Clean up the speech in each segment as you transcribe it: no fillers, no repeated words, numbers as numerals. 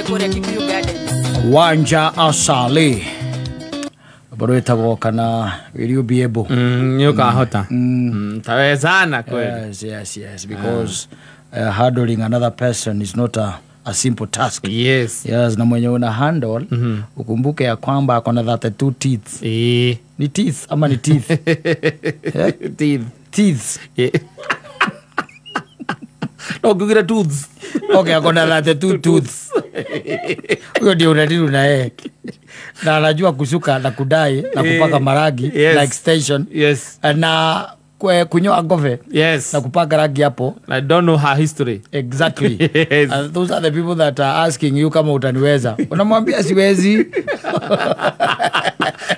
Kũrĩa Kikuyu Gardens. Wanja Asali rwĩmbo rwĩtagwo kana will you be able. Nĩ ũkahota. Tawezana kweli. Yes, because handling another person is not a simple task. Yes. Yes, na mwenye una handle, ukumbuke ya kwamba akona 32 teeth. Ni teeth ama ni teeth? Eh? Teeth. Teeth. No ngugire tooths. Okay, akona 32 tooths. Huyo ndio unadilu na yeye. Na anajua kusuka na kudai na kupaka maragi na extension. Yes. Na kunyoa ngove. Yes. Na kupaka rangi hapo. I don't know her history. Exactly. Yes. And those are the people that are asking you kama utaniweza. Unamwambia siwezi.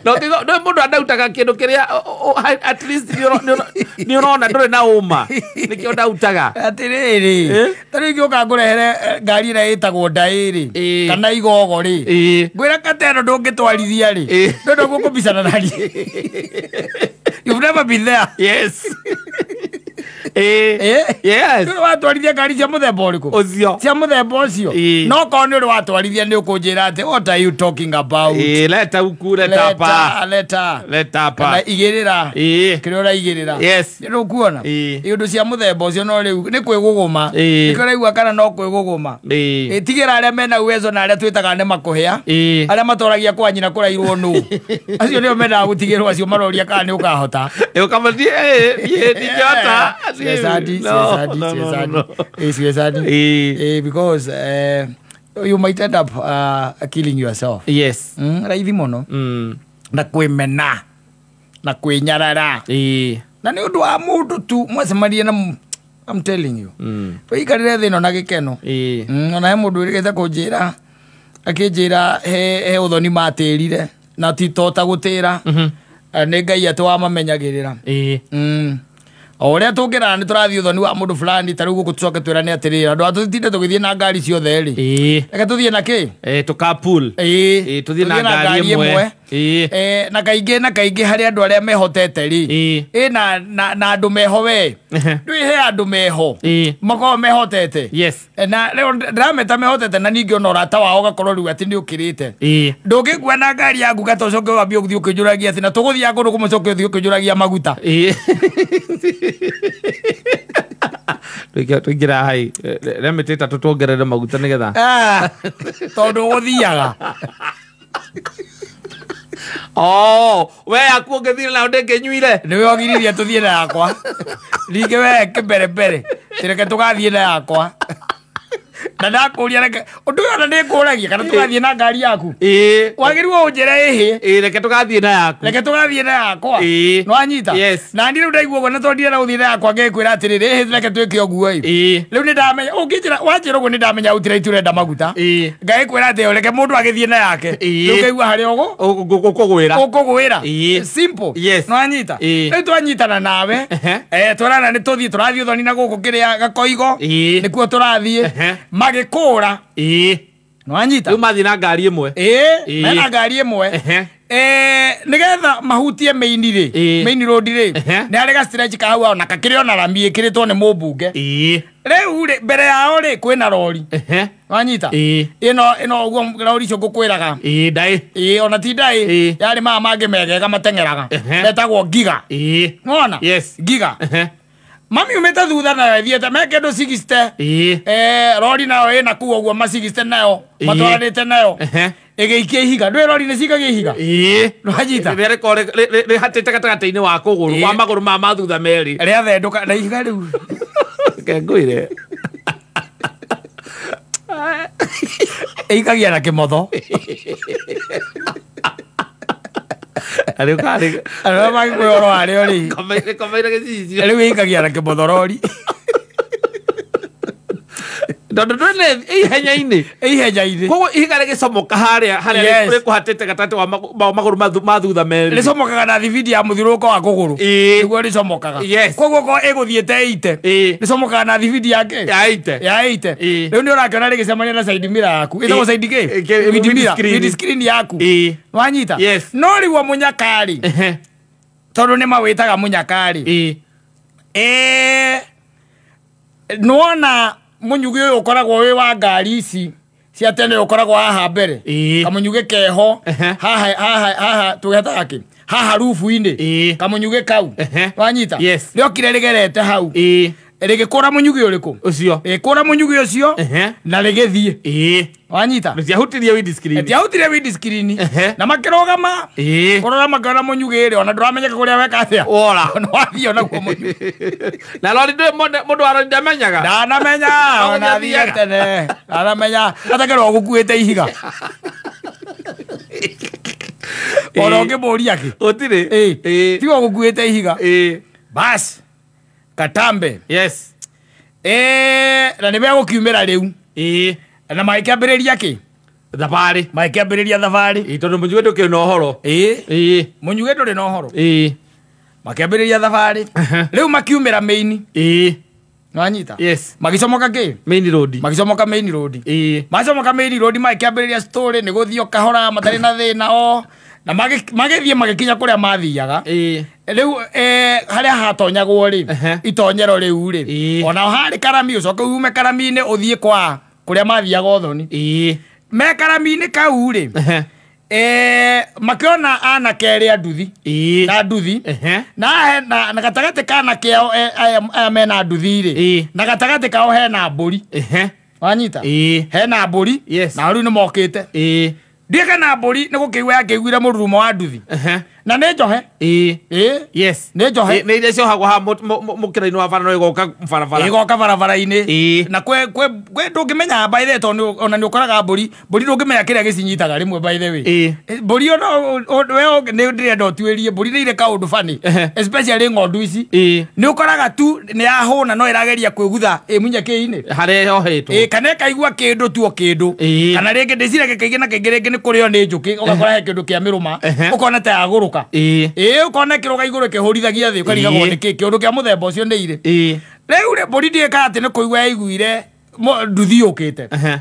No, no mundu andautaga kindu kiria at least ni urona nduri na uma nikio ndautaga. Atiriri, ta riu ngĩũka ngũrehere ngari ĩrĩa ĩtagwo ndaĩ rĩ, kana igogo rĩ, ngwĩra kateno ndũngĩtwarithia rĩ, ndũndũ gũkũbicana na niĩ. You've never been there. Yes. Yes. Ndũrĩ watwarithia ngari cia mũthemba ũrĩkũ? Ũcio. Cia mũthemba ũcio. No korwo nĩ ũrĩ watwarithia nĩ ũkũnjĩra atĩ what are you talking about? Leta huku, leta hapa. Leta. Leta hapa. Kana igĩrĩra. Kĩrĩa ũraigĩrĩra. Yes. Nĩ ũkuona? Iũndũ cia mũthemba ũcio no rĩu nĩ kwĩgũgũma. Nĩkĩo ũraigua kana no kwĩgũgũma. Tigĩra arĩa mena uwezo na arĩa twĩtaga nĩ makũhĩa. Arĩa matoragia kwa nyina kũrairwo nũ. Acio nĩo mendaga gũtigĩrwo, acio maroria kana nĩ ũkahota. Ũkamũthiĩ, niĩ ndingĩhota. Siwezani. Because you might end up killing yourself. Yes. Raithi mũno. Na kwĩmena na kwĩnyarara. Na nĩ ũndũ wa mũndũ tu mwacemania na I'm telling you. Wĩikarĩre thĩ ĩno na gĩkeno. Ona he mũndũ wĩrĩgĩte kũnjĩra akĩnjĩra he ũthoni matĩrire na ti tota gũtĩra. Nĩ Ngai atĩ wamamenyagĩrĩra. O ũrĩa tũngĩrana nĩ tũrathiĩ ũthoni wa mũndũ fulani ta rĩu gũkũ tũcoke twĩrane atĩrĩrĩ andũ a tũtinde tũgĩthiĩ na ngari ciothe rĩ, reke tũthiĩ na kĩ, tũkapool, tũthiĩ na ngari ĩmwe. Na kaingĩ na kaingĩ harĩ andũ arĩa mehotete rĩ, na andũ meho we ndwĩ he andũ meho makoragwo mehotete. Yes. Na rĩu ndĩrameta mehotete na ningĩ ona ũrata wao ũgakorwo rĩu atĩ nĩ ũkĩrĩte. Ndũngĩkua na ngari yaku gata ũcoke wambie gũthiĩ ũkĩnjũragia atĩ na tũgũthiaga kũndũ kũmwe ũcoke ũthiĩ ũkĩnjũragia maguta. Tũingĩra hai remĩtĩ ĩtatũ tuongerere maguta nĩgetha tondũ ũgũthiaga. Oh, we yaku ũngĩthire nayo ndĩngĩnyuire. Nĩwe wagiririe tũthiĩ na yakwa. Ningĩ we kĩmbere mbere reke tũgathiĩ na yakwa. Na ndakũria reke ũndũ ũyũ ona nĩngũragia kana tũgathiĩ na ngari yaku. Wagĩrĩirwo ũnjĩre ĩhĩ. Reke tũgathiĩ na yaku. Reke tũgathiĩ na yakwa. Nĩwanyita? Yes. Na niĩ rĩu ndaigua ũguo na tondũ ndirenda gũthiĩ na yakwa ngĩkwĩra atĩrĩrĩ ĩhĩ reke twĩke ũguo ĩ. Rĩu nĩndamenya ũngĩnjĩra wanjĩra ũguo nĩndamenya outright ũrenda maguta. Ngagĩkwĩra atĩ reke mũndũ agĩthiĩ na yake. Rĩu ngaigua harĩa ũkũgwĩra. Ũkũgwĩra. Simple. Yes. Nĩwanyita? Rĩu twanyitana nawe. Twerana nĩ tũthiĩ tũrathiĩ ũthoni na gũkũ kĩrĩa Gakoigo. Nĩkuo tũrathiĩ. Magĩkũra. Nĩwanyita? Rĩu mathiĩ na ngari ĩmwe. Mena ngari ĩmwe. Nĩgetha mahutie main rĩ, main road rĩ, nĩ harĩ ga stretch ka hau ona kakĩrĩ ona rami ĩkĩrĩtwo nĩ mũmbunge. Rĩu rĩ mbere yao rĩ kwĩna rori. Wanyita? Ĩno ũguo rori icio ngũkwĩraga. Ndaĩ. Ona ti ndaĩ. Yarĩ maya mangĩ megega mateng'eraga. Metagwo ngiga. Nĩwona? Yes. Ngiga. Mami umĩte thutha nayo ĩthiĩte me kĩndũ 60. Rori nayo ĩna kũu ũguo ma 60 nayo matwaranĩte nayo ĩgĩikia ihiga. Ndũĩ rori nĩ cikagia ihiga? Nĩwanyita? Rĩkorwo rĩhatĩte gatagatĩ-inĩ wa kũgũrũ wa magũrũ ma thutha merĩ. Rĩathendũka na ihiga rĩu. Reke ngwĩre. Ĩikagia na kĩmotho. Arĩ karĩ. Arĩa magĩkũhe ũhoro warĩo rĩ. Komeire gĩcicio. Rĩu ĩikagia na kĩmotho rori. Tondũ ndũrĩ ihenya-inĩ. Ihenya-inĩ. Koguo ihiga rĩgĩcomoka harĩa harĩa rĩkũhatĩte gatagatĩ wa magũrũ ma thutha merĩ. Rĩcomokaga na thibindi ya mũthiũrũrũko wa kũgũrũ. Nĩguo rĩcomokaga. Koguo korwo ĩgũthiĩte 80. Rĩcomokaga na thibindi ya kĩ? Ya 80. Ya 80. Rĩu nĩ ũrakĩona rĩgĩcemania na side mirror yaku. Ĩtagwo side kĩ? Wind mirror. Wind screen yaku. Wanyita? No rĩu mũnyaka-rĩ. Tondũ nĩ mawĩtaga mũnyaka-rĩ. Nĩwona mũnyugi ũyũ ũkoragwo wĩ wa ngari ici Cia tene ukoragwo haha mbere. Ĩĩ. Kamunyuge keho. Ehe. Haha haha haha tugetaga ki? Haha rufu-inĩ. Ĩĩ. Kamunyuge kau. Ehe. Wanyita? Yes. Rĩokire rĩgerete hau. Ĩĩ. Rĩgĩkũra mũnyuge ũrĩkũ? Ũcio. Rĩgĩkũra mũnyuge ũcio Ehe. na rĩgĩthiĩ. Ĩĩ. Wanyita? Rĩtiahutirie windscreen. Rĩtiahutirie windscreen. Ehe. Na makĩrũgama. Ĩĩ. Kũrora makĩona mũnyugĩ rĩ ona ndũramenyeka kũrĩa weka atĩa. Wora. Ona wathiĩ onaguo mũnyugĩ. Na rori ndũĩ mũndũ wa rori ndamenyaga. Ndanamenya ona Ndathiaga. thiĩ tene. Ndanamenya atakerwo gũkuĩte ihiga. Ona ũngĩmũria kĩ? Gũtirĩ. Ĩĩ. Ĩĩ. Tiga gũkuĩte ihiga. Ĩĩ. Bas. Katambe. Yes. Na nĩ megũkiumĩra rĩu. Ĩĩ. Na magĩkĩambĩrĩria kĩ? Thabarĩ. Magĩkĩambĩrĩria thabarĩ. Ĩĩ tondũ mũnyuge ndũkĩrĩ na ũhoro. Ĩĩ. Ĩĩ. Mũnyuge ndũrĩ na ũhoro. Ĩĩ. Makĩambĩrĩria thabarĩ. Rĩu makiumĩra main. Ĩĩ. Nĩwanyita? Yes. Magĩcomoka kĩ? Main road. Magĩcomoka main road. Ĩĩ. Macomoka main road magĩkĩambĩrĩria story nĩ gũthiĩ o kahora matarĩ na thĩna o na magĩthiĩ magĩkinya kũrĩa mathiaga. Ĩĩ. Rĩu harĩa hatonyagwo rĩ Ehe. itonyero rĩu rĩ Ĩĩ. ona harĩ karami ũcoke ume karami-inĩ ũthiĩ kwa kũrĩa mathiaga ũthoni. Ĩĩ. Me karami-inĩ kau rĩ Ehe. makĩona anake erĩ a nduthi Ĩĩ. na nduthi Ehe. na na gatagatĩ ka anake ao aya mena nduthi rĩ Ĩĩ. na gatagatĩ kao hena mbũri. Ehe. Wanyita? Ĩĩ. Hena mbũri. Yes. Na rĩu nĩ mokĩte. Ĩĩ. Ndiĩ kana mbũri nĩ gũkĩigua yakĩiguire mũrurumo wa nduthi. Ehe. Na nĩ njohe. Ĩĩ. Ĩĩ. Yes. Nĩ njohe. Nĩ iria ciohagwo haha mũkĩra-inĩ wa bara no ĩgoka barabara. Ĩgoka barabara-inĩ. Ĩĩ. Na kwe ndũngĩmenya by the way tondũ ona nĩ ũkoraga mbũri ndũngĩmenya kĩrĩa gĩcinyitaga rĩmwe by the way. Ĩĩ. Mbũri ona we nĩ ndĩrenda ũtuĩrie mbũri nĩ irĩ kaũndũ funny. Ehe. Especially ng'ondu ici. Ĩĩ. Nĩ ũkoraga tu nĩ yahũna no ĩrageria kwĩgutha ĩmunye kĩinĩ. Harĩa yohetwo. Ĩĩ kana ĩkaigua kĩndũ tu o kĩndũ. Ĩĩ. Kana rĩngĩ ndĩciragia kaingĩ na kaingĩ rĩngĩ nĩ kũrĩo nĩ njũkĩ ũgakora he kĩndũ kĩa mĩrũma Ehe. ũkona ta yagũrũka. Ĩĩ. Ĩĩ ũkona ĩkĩrũga igũrũ ĩkĩhũrithagia thĩ ũkarigagwo Ĩĩ. nĩ kĩ kĩũndũ kĩa mũthemba ũcio nĩ irĩ. Ĩĩ. Rĩu rĩ mbũri ndiĩkaga atĩ nĩ kũigua yaiguire nduthi yũkĩte. Ehe.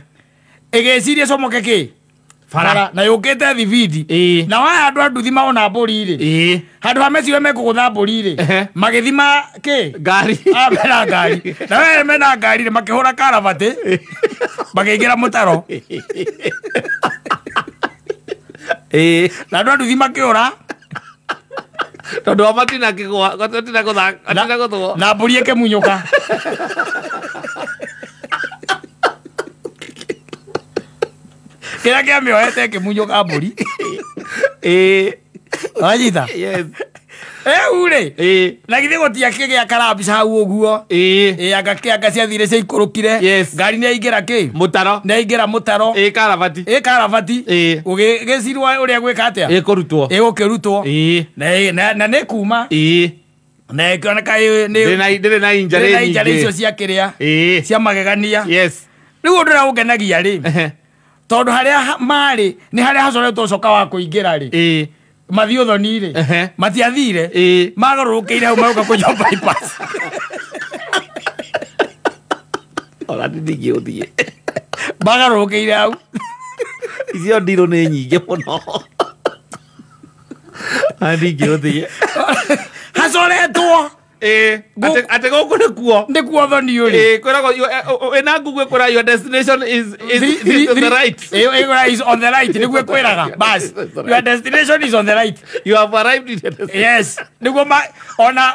Ĩgĩciria comoke kĩ? Bara. Na yũkĩte thibindi. Ĩĩ. Na waya andũ a nduthi maona mbũri rĩ. Ĩĩ. Handũ ha meciria mekũgũtha mbũri rĩ. Ehe. Magĩthima kĩ? Ngari. Ah, mena ngari. Na we mena ngari rĩ makĩhũra karabati. Makĩingĩra mũtaro. Ĩĩ. Na andũ a nduthi makĩũra. Tondũ o matinakĩgũa, matinagũthwo. Na mbũri ĩkĩmunyũka. Kĩrĩa kĩamĩohete ĩkĩmunyũka mbũri. Ĩĩ. Wanyita? Yes. Rĩu rĩ Ĩĩ. na githĩ gũtiakĩgĩa karambica hau ũguo. Ĩĩ. Ĩĩ anga kĩanga ciathire ciaikũrũkire. Yes. Ngari nĩ yaingĩra kĩ? Mũtaro. Nĩ yaingĩra mũtaro. Ĩĩ karabati. Ĩ karabati. Ĩĩ. Gũgĩcirwo ũrĩa gwĩka atĩa? Ĩĩ kũrutwo. Ĩgũkĩrutwo. Ĩĩ. Na nĩ kuma. Ĩĩ. Na ĩkĩoneka nĩ Ndĩrĩ na injury ndĩrĩ na injury nyingĩ. icio cia kĩrĩa. Ĩĩ. Cia magegania. Yes. Rĩu ũndũ ũrĩa ũngenagia rĩ. Ehe. Tondũ harĩa marĩ nĩ harĩa hacoretwo coka wa kũingĩra rĩ. Ĩĩ. Mathiĩ ũthoni rĩ. Ehe. Matiathire. Ĩĩ. Magarũrũkĩire hau magũka kũnyua bypass. Ona ndingĩũthiĩ. Magarũrũkĩire hau. Icio ndirũ nĩ nyingĩ mũno. Ona ndingĩũthiĩ. Hacoretwo. Ĩĩ. Atĩ gũkũ nĩkuo. Nĩkuo ũthoni ũrĩ. Ĩĩ kwĩragwo wĩna Google ĩkwĩra your destination is on the right. Ĩĩ is on the right nĩguo ĩkwĩraga. Bas. Your destination is on the right. You have arrived in your destination. Yes. Nĩguo ona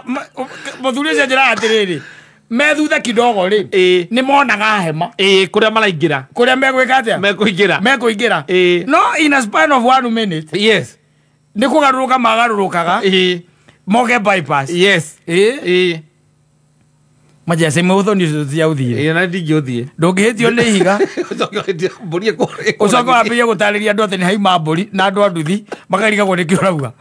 mũthuri ũcio njĩraga atĩrĩrĩ. Me thutha kidogo rĩ. Ĩĩ. Nĩ monaga hema. Ĩĩ kũrĩa maraingĩra. Kũrĩa megwĩka atĩa? Mekũingĩra. Mekũingĩra. Ĩĩ. No in a span of 1 minute. Yes. Nĩ kũgarũrũka magarũrũkaga. Ĩĩ. Moke bypass. Yes. Ĩĩ. Ĩĩ. Majece mũthoni ũcio tiaũthire. Ĩĩ na ndingĩũthiĩ. Ndũngĩhĩtio nĩ ihiga. Ũcoke ũhĩtie mbũri ĩkũrĩte. Ũcoke wambĩrĩrie gũtarĩria andũ atĩ nĩ haima mbũri na andũ a nduthi makarigagwo nĩkĩ ũrauga.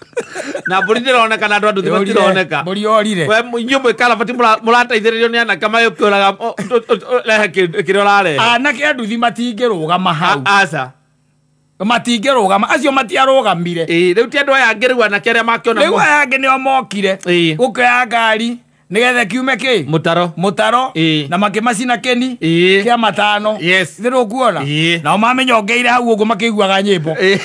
Na mbũri ndĩroneka na andũ a nduthi matironeka. Mbũri yorire. We inyuĩ mwĩ karabati mũrateithĩrĩrio nĩ anake magĩkĩũraga rehe kĩrĩa ũrarehe. Anake a nduthi matingĩrũgama hau. Aca. Matingĩrũgama acio matiarũgamire. Ĩĩ rĩu ti andũ aya angĩ rĩu anake arĩa makĩona Rĩu aya angĩ nĩo mokire. Ĩĩ. Gũkĩoya ngari nĩgetha kiume kĩ? Mũtaro. Mũtaro. Ĩĩ. Na makĩmacina kĩni. Ĩĩ. Kĩa matano. Yes. Nĩ ndũkuona? Ĩĩ. Nao mamenyongeire hau ũguo makĩiguaga nyĩmbo. Ĩĩ.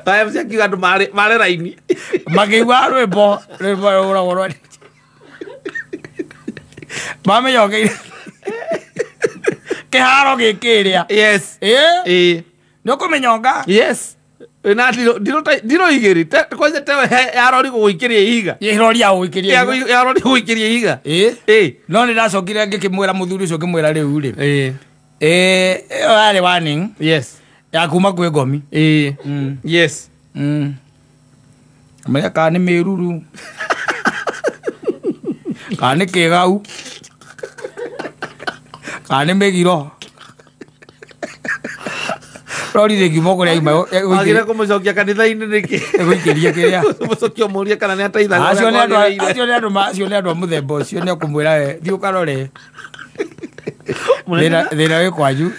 Aya ciakiuga andũ marĩ raini. Makĩiguaga rwĩmbo rwĩmbo rũragwo rwa mamenyongeire. Kĩharo gĩkĩrĩa. Yes. Ĩ. Nĩ ũkũmĩnyonga. Yes. Na ndiro igĩrĩ kwanja tewe ya rori gũgũikĩria ihiga. Ĩ rori ya gũgũikĩria ihiga. Ya rori gũgũikĩria ihiga. Ĩ. No nĩ ndacokire ngĩkĩmwĩra mũthuri ũcio ngĩmwĩra rĩu rĩ. Ĩ. Ĩyo yarĩ warning. Yes. Ya kuma kwĩ ngomi. Ĩ. Yes. Amenya kana nĩ mĩruru. Kana nĩ kĩgau. Kana nĩ mĩgiro. Rori rĩngiuma kũrĩa ima. Wagire kũmũcokia kanitha-inĩ nĩkĩ? Ĩgũikĩria kĩrĩa. Kũmũcokia ũmũrie kana nĩ ateithaga. Acio nĩ andũ acio nĩ andũ a mũthemba ũcio nĩ ũkũmwĩra we thiĩ ũkarore. Thĩna wĩ kwanyu.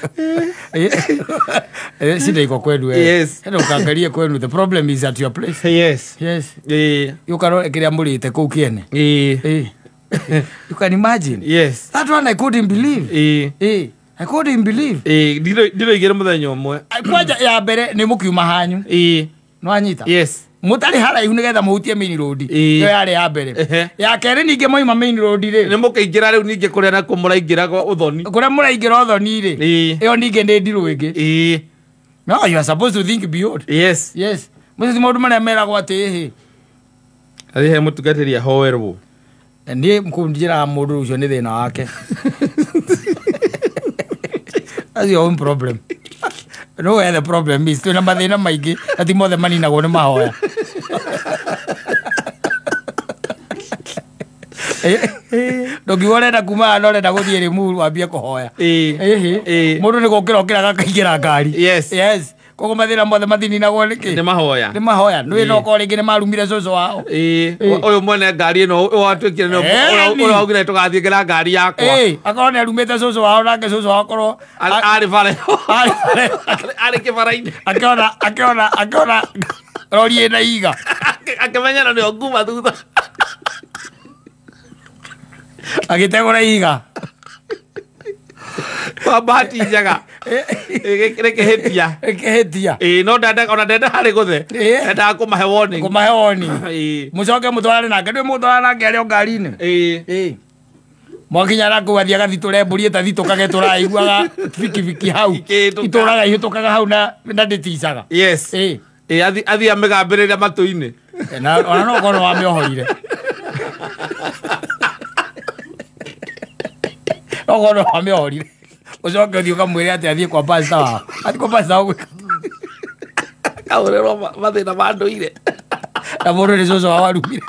Shida iko kwenu wewe. Yes. Hena ukaangalie kwenu. The problem is at your place. Yes. Yes. Ĩ. Ũkarore kĩrĩa mũrĩte kũu kĩene. Ĩ. You can imagine. Yes. That one I couldn't believe. Ĩ. I couldn't believe. Ĩ, ndiro igĩrĩ mũthenya ũmwe. Kwanja ya mbere nĩ mũkiuma hanyu. Ĩ. Nĩwanyita? Yes. Mũtarĩ haraihu nĩgetha mũhutie main road. Ĩ. Ĩyo yarĩ ya mbere. Ya kerĩ ningĩ mwauma main road rĩ. Nĩ mũkĩingĩra rĩu ningĩ kũrĩa na kũ mũraingĩra gwa ũthoni. Kũrĩa mũraingĩra ũthoni rĩ. Ĩyo ningĩ nĩ ndirũ ĩngĩ. Ĩ. No, you are supposed to think beyond. Yes. Yes. Mũciĩ maũndũ marĩa meragwo atĩ ĩhĩ. Athiĩ he mũtungatĩri ahoerwo. Niĩ kũnjĩraga mũndũ ũcio nĩ thĩna wake. That's your own problem. No where the problem is. Twĩna mathĩna maingĩ na ti mothe maninagwo nĩ mahoya. Ndũngiuga ũrenda kuma haha na ũrenda gũthiĩ Limuru wambie kũhoya. Mũndũ nĩ gũkĩra okĩraga akaingĩra ngari. Yes. Yes. Koguo mathĩna mothe mathininagwo nĩkĩ? Nĩ mahoya. Nĩ mahoya. Nĩ no korwo rĩngĩ nĩ marumire cũcũ wao. Ũyũ mwene ngari ĩno watuĩkire nĩ ũrĩa waugire tũgathiĩ ngĩra ngari yakwa. Akorwo nĩ arumĩte cũcũ wao nake cũcũ wao akorwo arĩ bara. Arĩ kĩbara-inĩ. Akĩona rori ĩna ihiga. Akĩmenyana nĩyo nguma thutha. Agĩtegũra ihiga. Kwa bahati njega. Rĩkĩhĩtia. Rĩkĩhĩtia. Ĩ, no ndenda ona ndenda harĩ gũthe. Endaga kũmahe warning. Kũmahe warning. Ĩ. Mũcoke mũtwarane nake, ndũĩ mũtwarane nake arĩ o ngari-inĩ. Ĩ. Mwakinya na kũu athiĩ agathitũre mbũri ĩtathitũkage tũraiguaga bikibiki hau. Itũraga ihĩtũkaga hau na ndĩticaga. Yes. Ĩ. Ĩ, athiĩ amĩgambĩrĩria matũ-inĩ. Na ona no ũkorwo wamĩohorire. No ũkorwo wamĩohorire. Ũcoke ũthiĩ ũkamwĩre atĩ athiĩ kwa pastor wao. Athiĩ kwa pastor wao gwĩka. Kaũrĩrwo mathĩna ma ndũire. Na mũndũ nĩ cũcũ wao arumire.